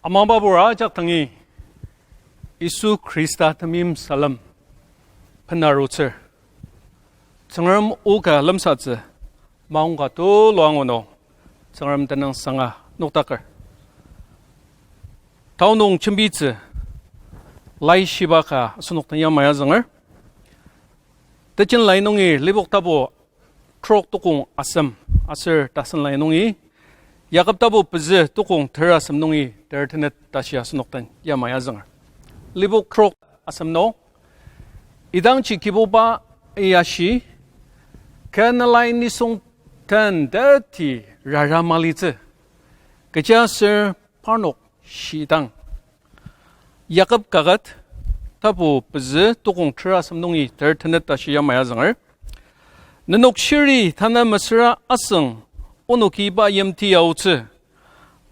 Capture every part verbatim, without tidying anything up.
Amangba pur ajak dangi Yisu Khrista temeim salem benarutsür. Tsüngrem o ka lemsatsü maongka tulu angu nung Tsüngrem tenüng sanga nokdaker. Tao nung jembitsü laishiba ka asenok den yamai azünger. Tejen lai nungi Lipok tapu trok tukong asem aser tasen lai nungi Yakob tapu pezü tukong ter asem nungi ter tenet tashi asenok den yamai azünger. Lipok trok asem nung, idangji Kibubai ashi, kü nalai nisung den teti rara malitsü, kechiaser parnok shidang. Yakob kaket tapu pezü tukong ter asem nungi ter tenet tashi yamai azünger. Nenok shiri tanü mesüra asüng onoki iba yimti aotsü,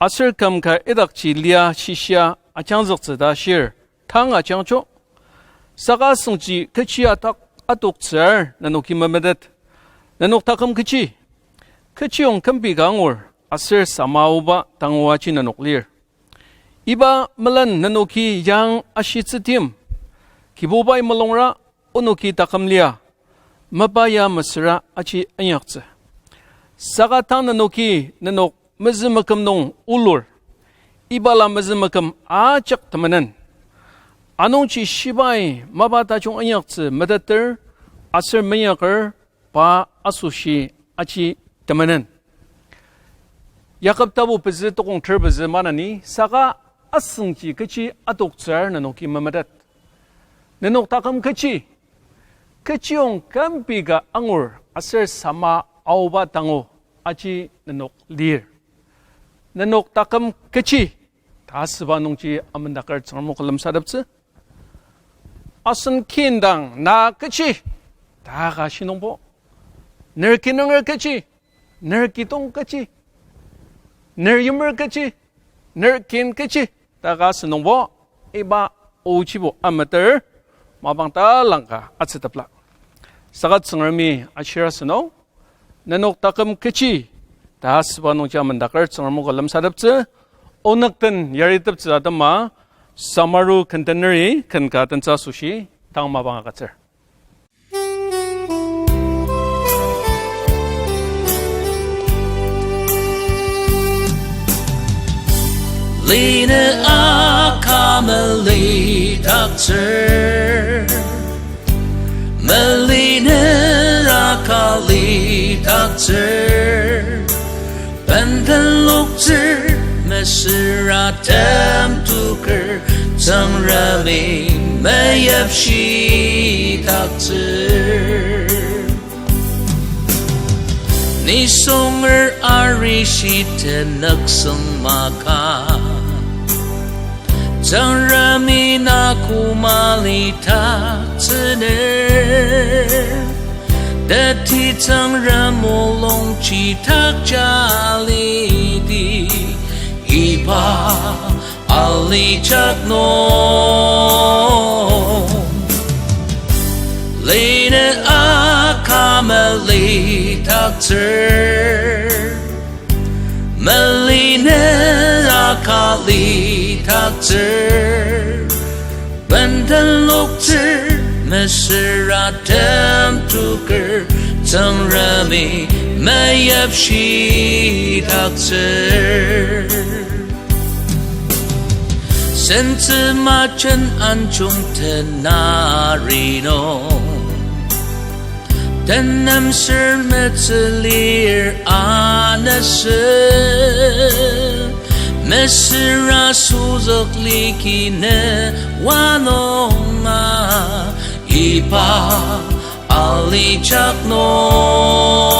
aser küm ka idakji lia shishia ajangzüktsü ta shir tang ajangjo. Saka asüngji kechi atak atoktsür nenoki memetet. Nenok taküm kechi? Kechiyong kümpi ka angur aser sama aoba tangu aji nenok lir? Iba melen nenoki yang ashitsü tim, Kibubai mulungra onoki taküm lia, mapa ya mesüra aji inyaktsü. Saka tang nenoki nenok mezümeküm nung olur, ibala mezümeküm ajak temenen. Anungji shibai mapa tajung inyaktsü meteter aser meinyaker pa asoshi aji temenen. Yakob tapu pezü tukong ter pezü maneni, saka asüngji kechi atoktsür nenoki memetet. Nenok taküm kechi? Kechiyong kümpi ka angur aser sama aoba tangu aji nenok lir? Nenok taküm kechi? Ta asüba nungji amendaker Tsüngrem o ka lemsateptsü. Asen kin dang na kechi ta ka shinungbo, ner kinunger kechi, ner kidong kechi, ner yimer kechi, ner kin kechi ta ka asünungbo, iba ochibo ameter mapang talangka atsütepla. Saka Tsüngremi ashir asünung, nenok taküm kechi ta asüba nungji amendaker Tsüngrem o ka lemsateptsü. Onük den yariteptsü atema, Samaru ken teneri ken ka tentsü asoshi tang mapang agütsür. Lina aka melidaktsür, melina aka lidaktsür, benden loktsür mesüratem tuker, Tsüngremi meyipshidaktsür. Nisonger arishi tenüksang maka, Tsüngremi na kumalidaktsüner, teti Tsüngrem mulung chitakja lidi, iba alijak nung. Lina aka melidaktsür, melina aka lidaktsür, benden loktsür mesüratem tuker, Tsüngremi meyipshidaktsür. Sentsü majen anjung tenari nung, tenem ser metsülir anasü, mesüra sozük liki ne wanunga, iba alijak nung.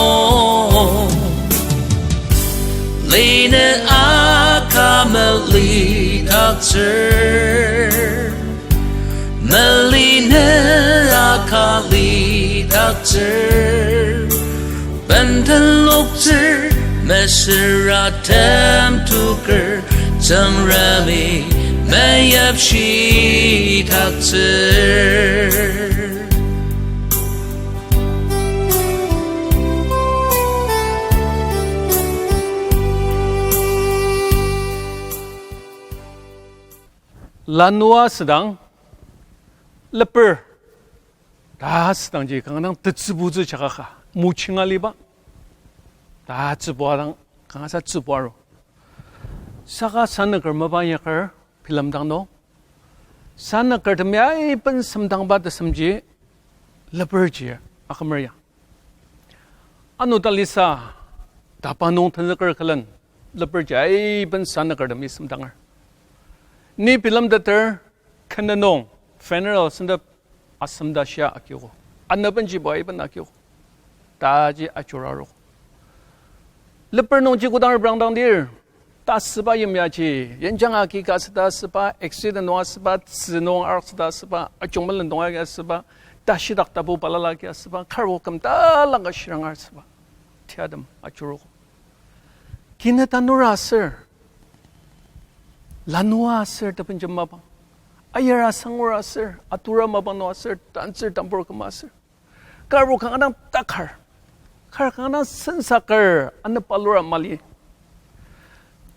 Lina aka melidaktsür, melina aka lidaktsür, benden loktsür mesüratem tuker, Tsüngremi meyipshidaktsür. Lanua südang, leper ta südangji kanga dang tetsübutsü jakaka, mochinga liba ta tsübua dang kangasa tsübua aru. Saka sanaker mapa inyaker bilemdang nung, sanakertemi aiben semdangba tesemji leperji akümer ya. Ano talisa, tapa nung tenzüker külen, leperji aiben sanakertemi semdanger. Ni bilemteter, kena nung, funeral sentep asemta shia akiogo. Anabenjibo aiben akiogo. Taji ajura arogo. Leper nungji kodang reprangdang dir, tasüba yimyaji, yenjang agi ka süta asüba, accident nung asüba, tzü nung arak süta asüba, ajungmelen nung agi asüba, tashidak tapu balala agi asüba, karbo küm talangka shiranga asüba, tiatem ajurugo. Kina tanura aser, lanua aser tebenjem mapang, ayara sangur aser, atura mapang nung aser, tantsür tambur küma aser, karbo kanga dang takar, kar kanga dang sensaker, anepalura mali,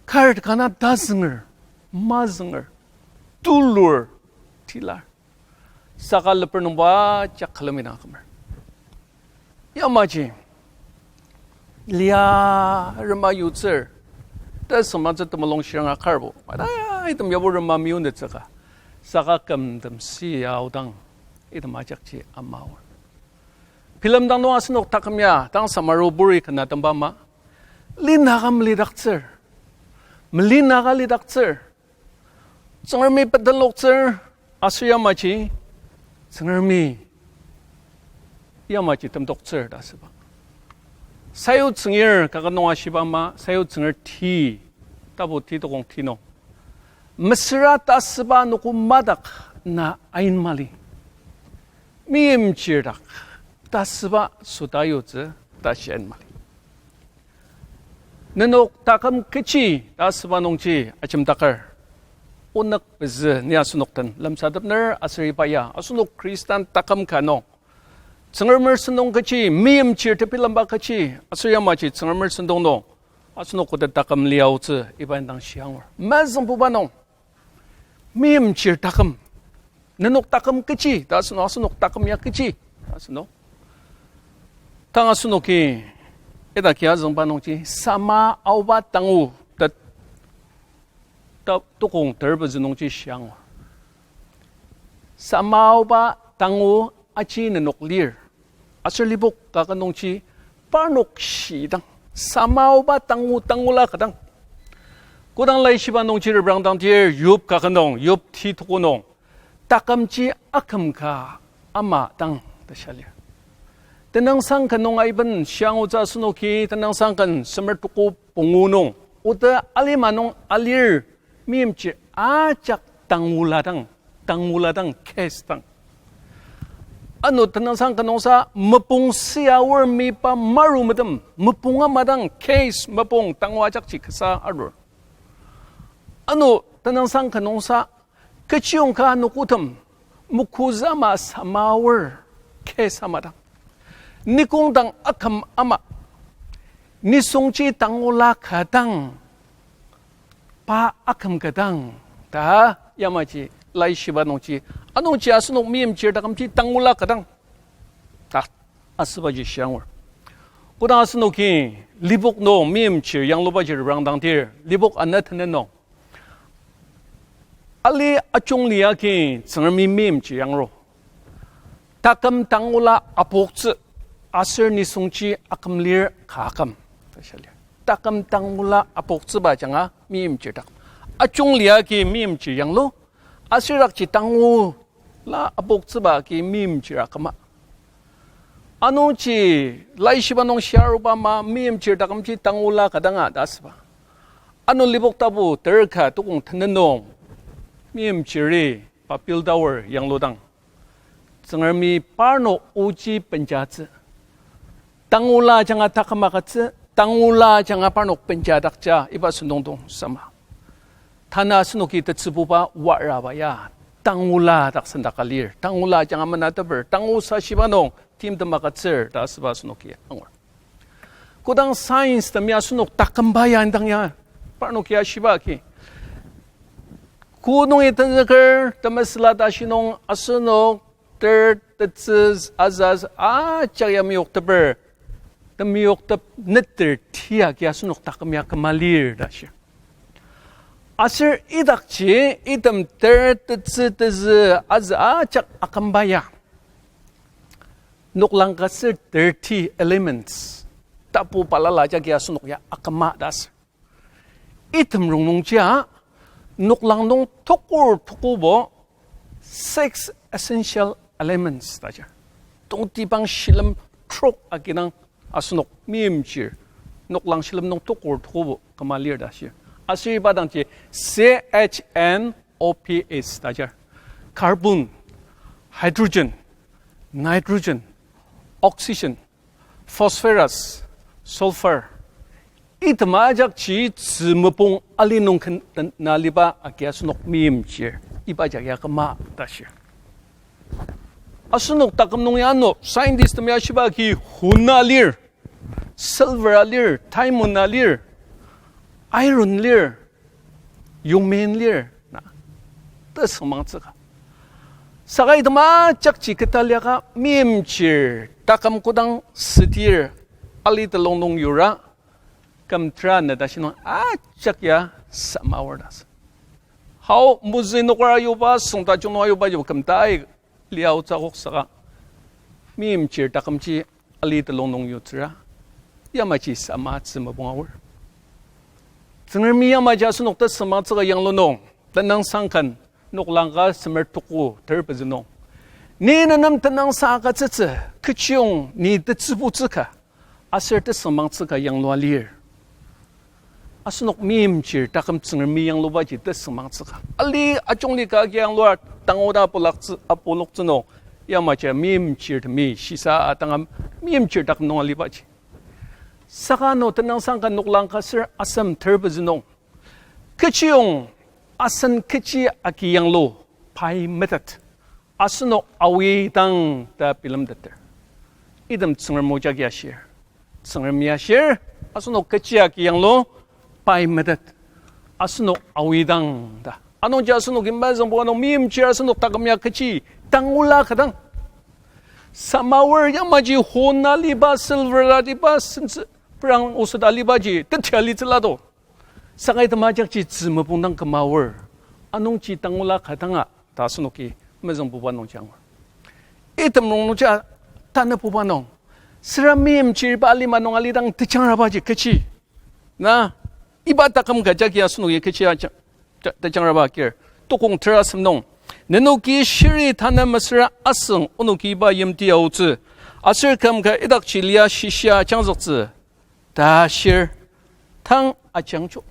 kar kanga dang tazünger, mazünger, tulur, tilar. Saka leper nungba jak külemi dang akümer. Yamaji lia rema yutsür, tesüngmangtsü temulung shiranga karbo, ata item yabo rema meyonetsüka, saka kümtem si aodang, item ajakji ama aor. Bilemdang nung asenok taküm ya, tang samaru buri kena temba ama, linaka melidaktsür, melinaka lidaktsür, Tsüngremi peteloktsür, aser yamaji Tsüngremi yamaji temtoktsür ta asüba. Sayutsüngir kaket nung ashiba ama, Sayutsüngir ti, tapu ti tokong ti nung, mesüra ta asüba anogo madak na ain mali, meimchir dak ta asüba süta yutsü ta shi ain mali. Nenok taküm kechi ta asüba nungji ajemdaker, onük pezü ni asenok den lemsatepner aser iba ya asenok Khristan taküm ka nung, Tsüngremer sentong kechi, meimchir tebilemba kechi, aser yamaji Tsüngremer sentong nung asenok koda taküm liaotsü iba indang shiangur. Mezüngbuba nung, meimchir taküm, nenok taküm kechi ta asünung, asenok taküm ya kechi ta asünung. Tang asenoki idaki azüngba nungji sama aoba tangu ta, ta, tokong ter pezü nungji shiangur. Sama aoba tangu aji nenok lir. Aser Lipok kaket nungji parnok shidang, sama aoba tangu, tangula ka dang. Kodang laishiba nungji reprangdang dir Yob kaket nung, Yob ti tuko nung, takümji aküm ka ama dang ta shia lir. Tenüngsang ken nung aiben shiangutsü asenoki, Tenüngsang ken semer tuko pungu nung, oda alima nung alir meimchir ajak tangula dang, tangula dang, case dang. Ano Tenüngsang ken nungsa mopung sia aor meyipa marumetem, mopung ama dang case mopung tangu ajakji kasa arur. Ano Tenüngsang ken nungsa kechiyong ka anogotem mokuzü ama sama aor case ama dang, nikong dang aküm ama, nisungji tangula ka dang, pa aküm ka dang ta yamaji laishiba nungji, anungji asenok meimchir takümji tangula ka dang ta asübaji shiangur. Kodang asenoki Lipok nung meimchir yanglubaji reprangdang dir, Lipok ana tenet nung, ali ajungli agi Tsüngremi meimchir yanglu. Taküm tangula apoktsü, aser nisungji aküm lir ka aküm ta shia lir. Taküm tangula apoktsüba ajanga meimchir taküm. Ajungli agi meimchir yanglu, aser dakji tangula apoktsüba agi meimchir aküma. Anungji laishiba nung shia aruba ama meimchir takümji tangula ka danga ta asüba. Ano Lipok tapu ter ka tokong tenet nung meimchiri pa pildaur yangludang, Tsüngremi parnok oji benjatsü. Tangula ajanga taküm agütsü, tangula ajanga parnok benjadakja iba sentong dang sama. Tanü asenoki tetsübuba waraba ya, tangula dak sendaka lir, tangula ajanga menateper, tangu sashiba nung timtem agütsür ta asüba asenoki angur. Kodang science temi asenok takümba ya indang ya, parnoki ashiba agi Pu nungi tenzüker, temesüla tashi nung asenok ter tetsü azü ajak ya meyokteper, temeyoktep neter tia agi asenok taküm ya küma lir ta shi. Aser idakji item ter tetsü tezü azü ajak akümba ya noklang ka ser thirty elements, tapu balala jagi asenok ya aküma ta asür. Item rongnungjia noklang nung tokur tokobo six essential elements ta ajar. Tongtibang shilem trok agidang asenok meimchir noklang shilem nung tokur tokobo küma lir ta shi. Aser iba dangji C H N O P S ta ajar. Carbon, hydrogen, nitrogen, oxygen, phosphorus, sulfur. Item ajakji tzü mopung ali nung ken-, na liba agi asenok meimchir, iba ajak ya küma ta shi. Asenok taküm nung ya ano, scientist tem ya shiba agi huna lir, silver a lir, diamond a lir, iron lir, yongmen lir, na, tesüngmangtsüka. Saka item ajakji keta liaka meimchir taküm kodang südir ali telung nung yura, küm tera ne ta shi nung ajak ya samaor ta asü. Hao, mozü nokar ayuba, süngtajung nung ayuba, yua küm tai lia otsü akok saka meimchir takümji ali telung nung yutsüra, yamaji sama tzü mopung aor. Tsüngremi yamaji asenok tesüngmangtsüka yanglu nung, tenüngsang ken noklang ka semer tuku ter pezü nung, ni nenem tenüngsang agütsütsü, kechiyong ni tetsübutsü ka, aser tesüngmangtsüka yanglua lir. Asenok meimchir taküm Tsüngremi yanglubaji tesüngmangtsüka. Ali ajungli ka agi yanglua tangoda apuloktsü, apuloktsü nung, yamaji meimchirtemi shisa atangam meimchir taküm nung alibaji. Saka ano tenüngsang ka noklang ka ser asem ter pezü nung, kechiyong asen kechi agi yanglu pai metet, asenok awi dang ta bilemteter. Item Tsüngrem o jagi ashir. Tsüngremi ashir, asenok kechi agi yanglu pai metet, asenok awi dang ta. Anungji asenok imba züngbo anung meimchir asenok taküm ya kechi tangula ka dang. Samaor yamaji hona liba, silver aliba, sentsü perang oset alibaji tetia litsüla do. Saka item ajakji tzü mopung dang küma aor. Anungji tangula ka danga ta asenoki mezüngbuba nungji angur. Item rongnungji a, tanabuba nung, süra meimchir iba alima nung alidang tejangrabaji kechi. Na, iba taküm ka jagi asenoki kechi aja-, ta-, tejangraba kir. Tokong tera asem nung, nenoki shiri tanü mesüra asüng onoki iba yimti aotsü, aser küm ka idakji lia shishia ajangzüktsü ta shir, tang ajangjo.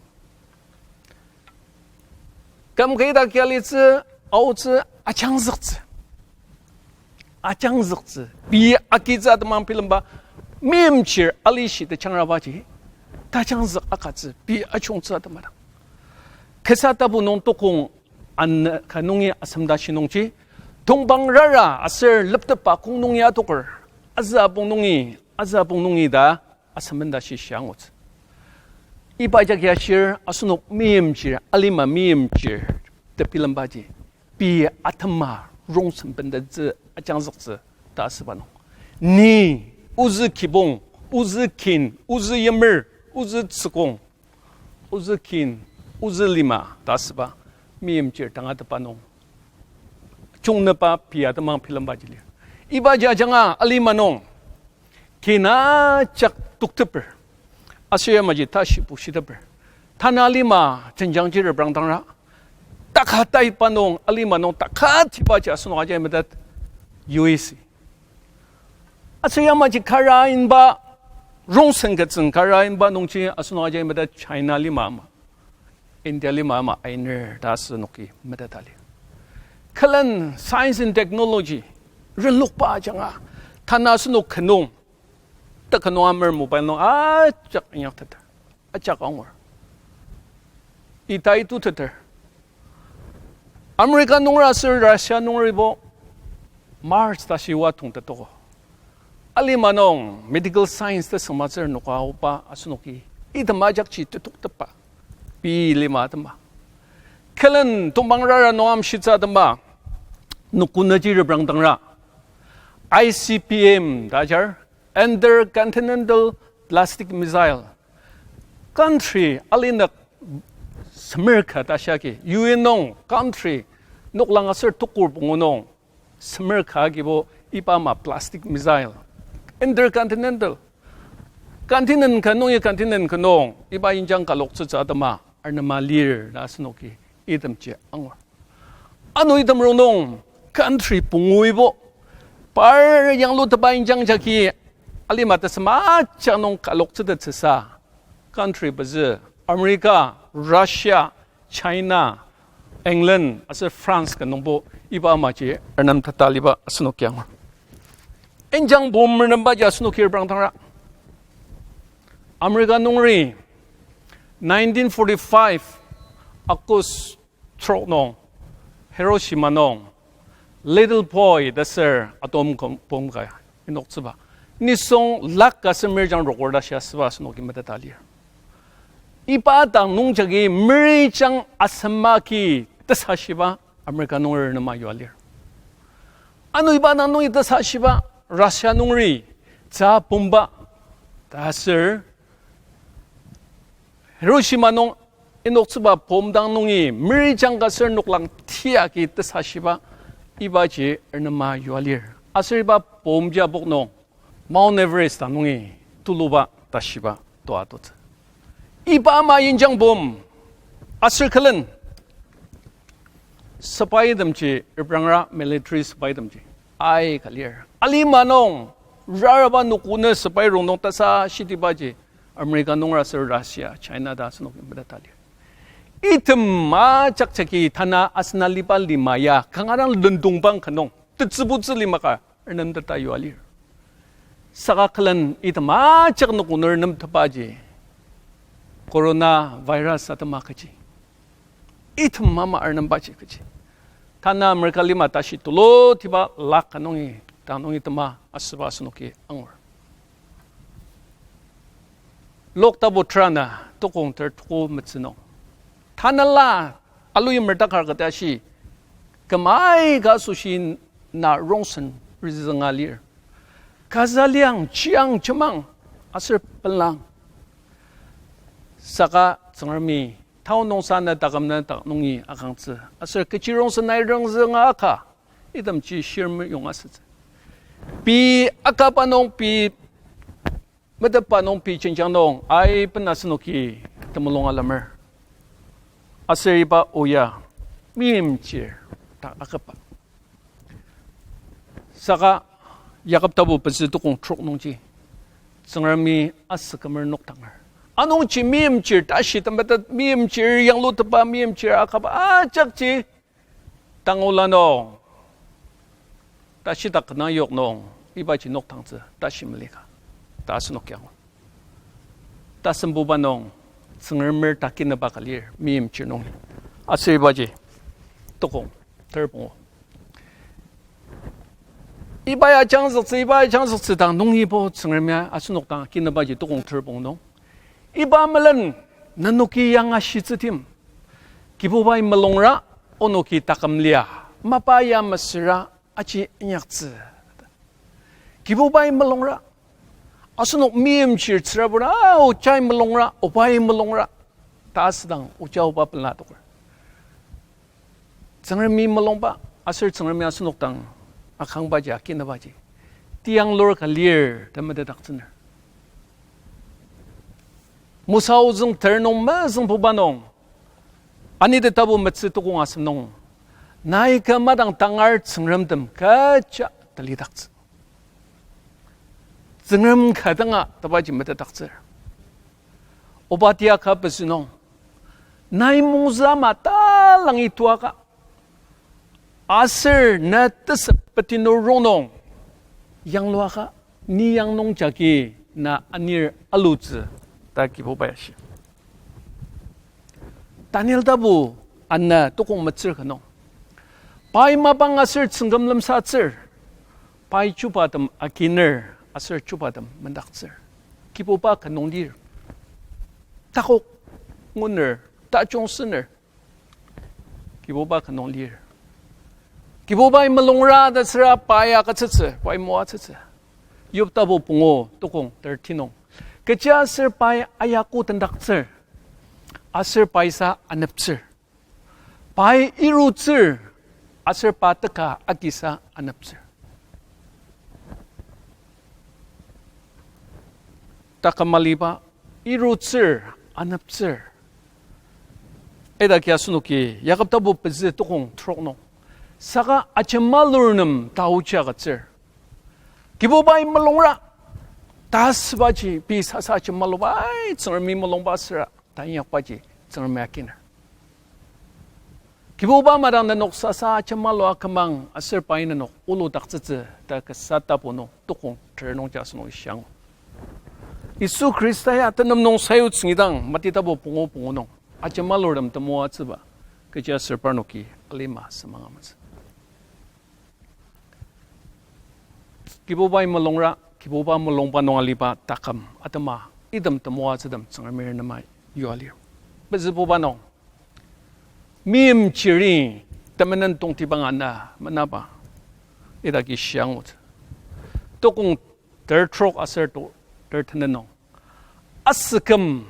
Küm ka idakji alitsü, aotsü, ajangzüktsü. Ajangzüktsü. Pei agitsü atema bilemba, meimchir alishi tejangrabaji tajangzük agütsü, pei ajungtsü atema dang. Kasa tapu nung tokong an ka nungi asem tashi nungji, tongpang rara aser leptepa kong nungi atoker, azü apong nungi, azü apong nungi ta asem tashi shia angutsü. Iba jagi ashir asenok meimchir, alima meimchir tebilembaji, pei atema rongsen bentettsü ajangzüktsü ta asüba nung, ni ozü kibong, ozü kin, ozü yimer, ozü tsükong, ozü kin, ozü lima ta asüba meimchir tangatetba nung, jungnüba pei atema bilembaji lir. Ibaji ajanga alima nung kin ajak tokteper, aser yamaji tashi bushiteper. Tanü alima jenjangji reprangdangra, taka taiba nung alima nung taka tibaji asenok ajai metet, U S. Aser yamaji kara inba, rongsen ketsüng kara inba nungji asenok ajai metet China lima ama, India lima ama ainer ta asenoki meteta lir. Külen science and technology, renlokba ajanga, tanü asenok kenung, ta kenung amer mobile nung ajak inyakteter, ajak angur. Ita ituteter. America nungera aser Russia nungeribo Mars tashi oa tongtetoko. Alima nung medical science tesüngmatsür noka aoba asenoki item ajakji tetoktepa, pei lima atema. Kelen tongpang rara nung amshitsü atema, nokona ji reprangdangra, I C B M ta ajar, Intercontinental Ballistic Missile. Country alinük semer ka ta shia agi, U N nung country noklang aser tukur pungu nung semer ka agibo iba ama ballistic missile. Intercontinental. Continent ka nungi continent ka nung iba injang kaloktsütsü atema arnema lir ta asenoki itemji angur. Ano item rongnung country punguibo par yanglutepa injang jagi alima tesem ajak nung kaloktsütettsüsa country pezü America, Russia, China, England aser France ka nungbo iba amaji arnemteta aliba asenoki angur. Injang bomb renembaji asenoki reprangdangra. America nungri nineteen forty-five August trok nung Hiroshima nung Little Boy ta ser atom com-, bomb ka inoktsüba. Nisung lakh ka semer jang rokor ta shia asüba asenoki meteta lir. Iba dang nungjagi merijang asema ki tesashiba America nunger nema yua lir. Ano iba dang nungi tesashiba Russia nungri tsü bomba ta ser Hiroshima nung inoktsüba bomb dang nungi merijang ka ser noklang tia ki tesashiba ibaji arnema yua lir. Aser iba bomb ji apok nung Mount Everest dang nungi tuluba tashiba toa totsü. Iba ama injang bomb aser külen sepaitemji reprangra military sepaitemji aika lir. Alima nung raraba nokona sepai rongnung tasa shitibaji America nunger aser Russia, China ta asenoki meteta lir. Item ajak jagi tanü asen aliba lima ya kanga dang lendongbang ka nung tetsübutsü lima ka arnemteta yua lir. Saka külen item ajak nokona arnemtepaji coronavirus atema kechi, item ama arnembaji kechi, tanü America lima tashi tulutiba lakh ka nungi dang nungi tema asüba asenoki angur. Luk tapu tera na tukong ter tuko metsü nung, tanela aluyimer takar kati ashi, küm aika asoshi na rongsen rizünga lir. Kazaliang, chiang, chemang, aser pelang. Saka Tsüngremi tao nungsa na taküm na dak nungi akangtsü aser kechi rongsen nai rongzünga aka, itemji shirme yonga asütsü. Pei akaba nung, pei metetba nung, pei jenjang nung aiben asenoki temulung alemer. Aser iba o ya meimchir ta akaba. Saka Yakob tapu pezü tukong trok nungji Tsüngremi asükümer nokdanger. Anungji meimchir tashi temetet, meimchir yanglutepa, meimchir akaba ajakji tangula nung tashidak kena yok nung ibaji nokdangtsü tashi melika ta asenoki angur. Tasembuba nung Tsüngremer takinaba ka lir meimchir nung. Aser ibaji tukong ter pungu. Iba ya jangzüktsü, iba ya jangzüktsü dang nungibo Tsüngremi asenok dang akinebaji tukong ter pungu nung, iba melen nenoki yangashitsü tim, Kibubai melungra, onoki taküm lia, mapa ya mesüra aji inyaktsü. Kibubai melungra, asenok meimchir tsürabur, a, ojai melungra, obai melungra ta asüdang oja oba pela adoker. Tsüngremi melungba aser Tsüngremi asenok dang akangbaji, akinebaji tiyanglur ka lir ta metetdaktsüner. Mosa ozüng ter nung mezüngbuba nung, Anite tapu metsü tukong asem nung, nai kü madang tangar tsüngremtem kecha talidaktsü. Tsüngrem ka danga tabaji metetdaktsür. Obadia ka pezü nung, nai mungzü ama talangi tuaka, aser na tesep petinu rongnung yangluaka, ni yang nung jagi na anir alutsü ta Kibubai ashi. Daniel tapu ana tukong metsür ka nung, pai mapang aser tsüngküm lemsatsür, pai chubatem akiner aser chubatem mendaktsür. Kibuba ka nung lir, takok nguner, tajung sener, Kibuba ka nung lir. Kibubai mulungra ta süra pai agütsütsü, pai moatsütsü. Yob tapu pungu tukong thirteen nung. Kechiaser pai ayaku tendaktsür, aser paisa aneptsür. Pai irutsür, aser pa teka agisa aneptsür. Taküm aliba, irutsür, aneptsür. Idaki asenoki Yakob tapu pezü tukong trok nung, saka ajemalur nem taochi agütsür. Kibubai mulungra ta asübaji pei sasa ajemalubai Tsüngremi mulungba süra ta inyakbaji Tsüngremi akiner. Kibuba madang nenok sasa ajemalua kümang aser pai nenok oludaktsütsü ta kasa tapu nung tukong ter nungji asenok shiang. Yisu Khrista ya tenem nung sayutsü ngidang Mati tapu pungu pungu nung ajemalurtem temoatsüba kechiaser parnoki alima semang ametsü. Kibubai mulungra, Kibuba mulungba nung aliba taküm atema item temoatsütem Tsüngremi nemai yua lir. Pezübuba nung, meimchiri temenen tongtibang ana menaba idaki shiangutsü. Tukong ter trok aser to ter tenet nung, asüküm,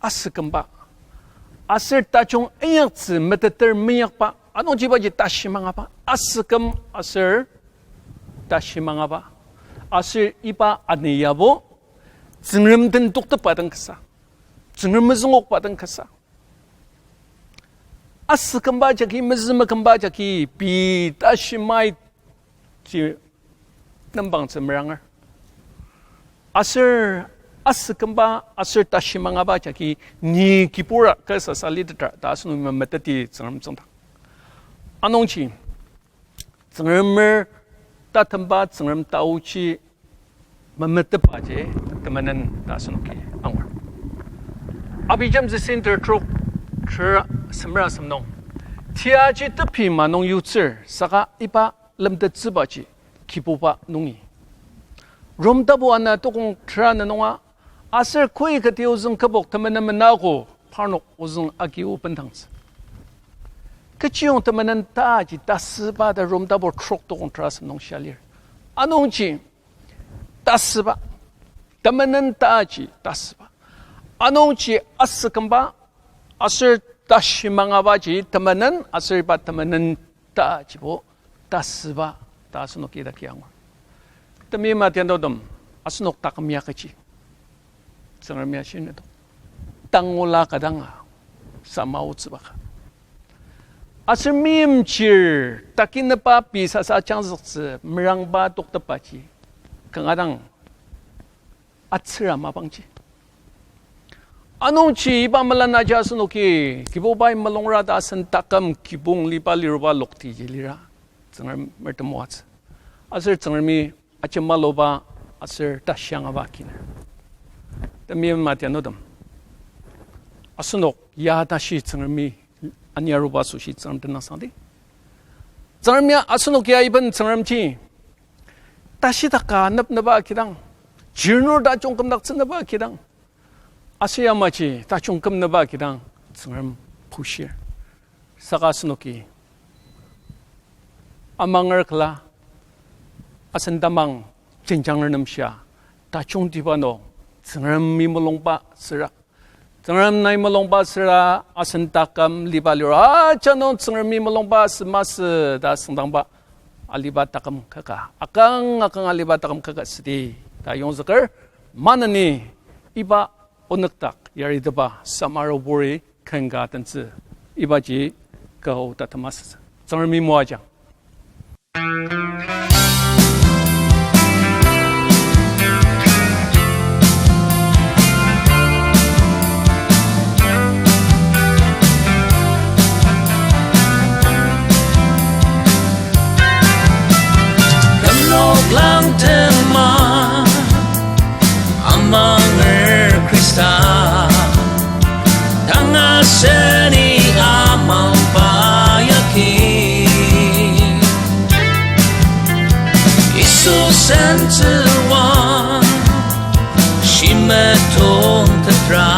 asükümba, aser tajung inyaktsü meteter meinyakba, anungjibaji tashi mangaba, asüküm aser tashi mangaba, aser iba ani yabo Tsüngrem den toktepba den kasa, Tsüngrem mezüngokba den kasa. Asükümba jagi, mezümekümba jagi, pei tashi mai ji nembangtsü meranger. Aser asükümba aser tashi mangaba jagi ni kibura kasa salitetra ta asenok memeteti Tsüngrem tsüngda. Anungji Tsüngremer tatemba Tsüngrem taochi memetetbaji temenen ta asenoki angur. Abijamtsü Center trok ter semera semnung, tiaji tepi ma nung yutsür saka iba lemtettsübaji Kibuba nungi. Rom tapu ana tukong tera nenunga, aser koi kati ozüng kübok temenen menago parnok ozüng agi obendangtsü. Kechiyong temenen taji tasüba ta Rom tapu trok tukong tera semnung shia lir. Anungji tasüba, temenen taji tasüba. Anungji asükümba, aser tashi mangabaji temenen, aser iba temenen tajibo tasüba ta asenok idaki angur. Temeim adianutem, asenok taküm ya kechi Tsüngremi ashinüdok, tangula kadanga sama otsübaka. Aser meimchir takinüba pei sasa jangzüktsü merangba toktepaji kanga dang atsüra mapangji. Anungji iba melanaji asenoki Kibubai mulungra ta asen taküm kibong liba liruba loktiji lira Tsüngremer temoatsü. Aser Tsüngremi ajemaluba aser tashi angaba akiner. Temeim adianutem, asenok ya tashi Tsüngremi aniaruba asoshi Tsüngrem tenüngsangdi. Tsüngrem ya asenok ya iben Tsüngremji tashitaka nüpnüba kidang, chirnur tajung kümdaktsünüba kidang, aser yamaji tajung kümnüba kidang Tsüngrem pushir. Saka asenoki amanger küla, asen tamang jenjanger nemshia tajungtiba nung Tsüngremi mulungba süra, Tsüngrem nai mulungba süra asen taküm liba liro aja nung Tsüngremi mulungba sü masü ta süngdangba aliba taküm kaka, akang akang aliba taküm kaka südi ta yongzüker. Maneni iba onükdak yaritepa samaroburi ken ka tentsü, ibaji kau tatema asütsü. Tsüngremi moajang. Kümnok langtema amanger Khrista, tanga seni amangba yagi. Yisu sentsüwa shimetong tetra,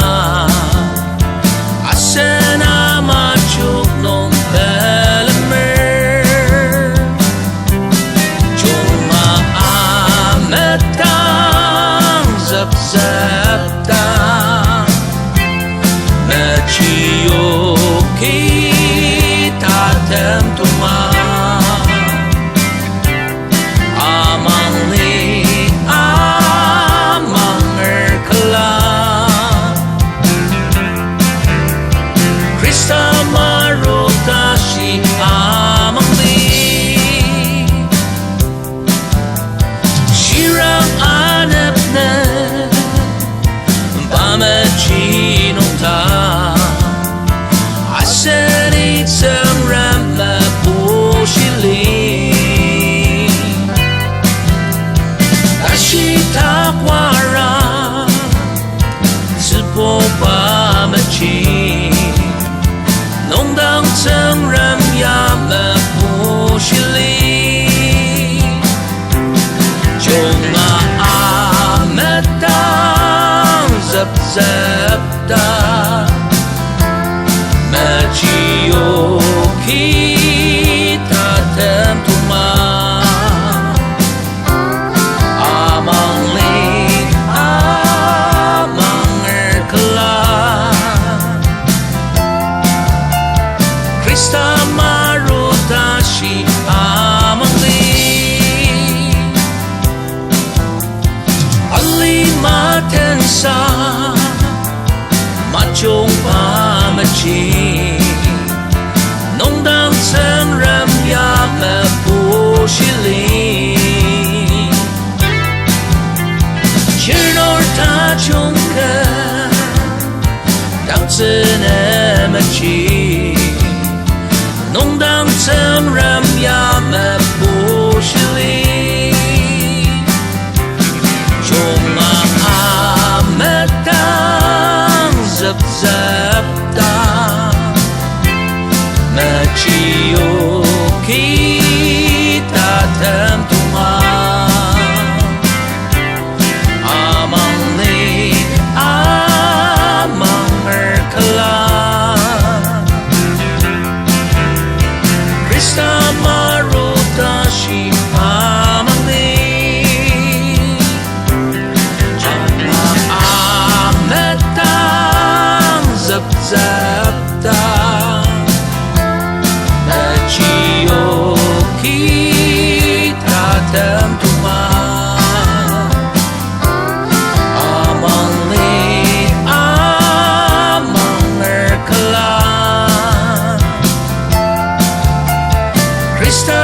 asen amajok zepta, mechi oki tatem tuma. Amangli amanger kela, Khrista maru tashi amangli. Alima tensa majungba mechi, nungdang Tsüngrem ya mepushili. Shirnur tajung ken dangtsüne mechi, nungdang Tsüngrem ya mepushili. Junga ametang zepzepta, mechi oki tatem tuma. Amangli amanger kela, Khrista maru tashi amangli. Ama ametang zepzepta, mechi oki tatem tuma. Amangli amanger kela, Khrista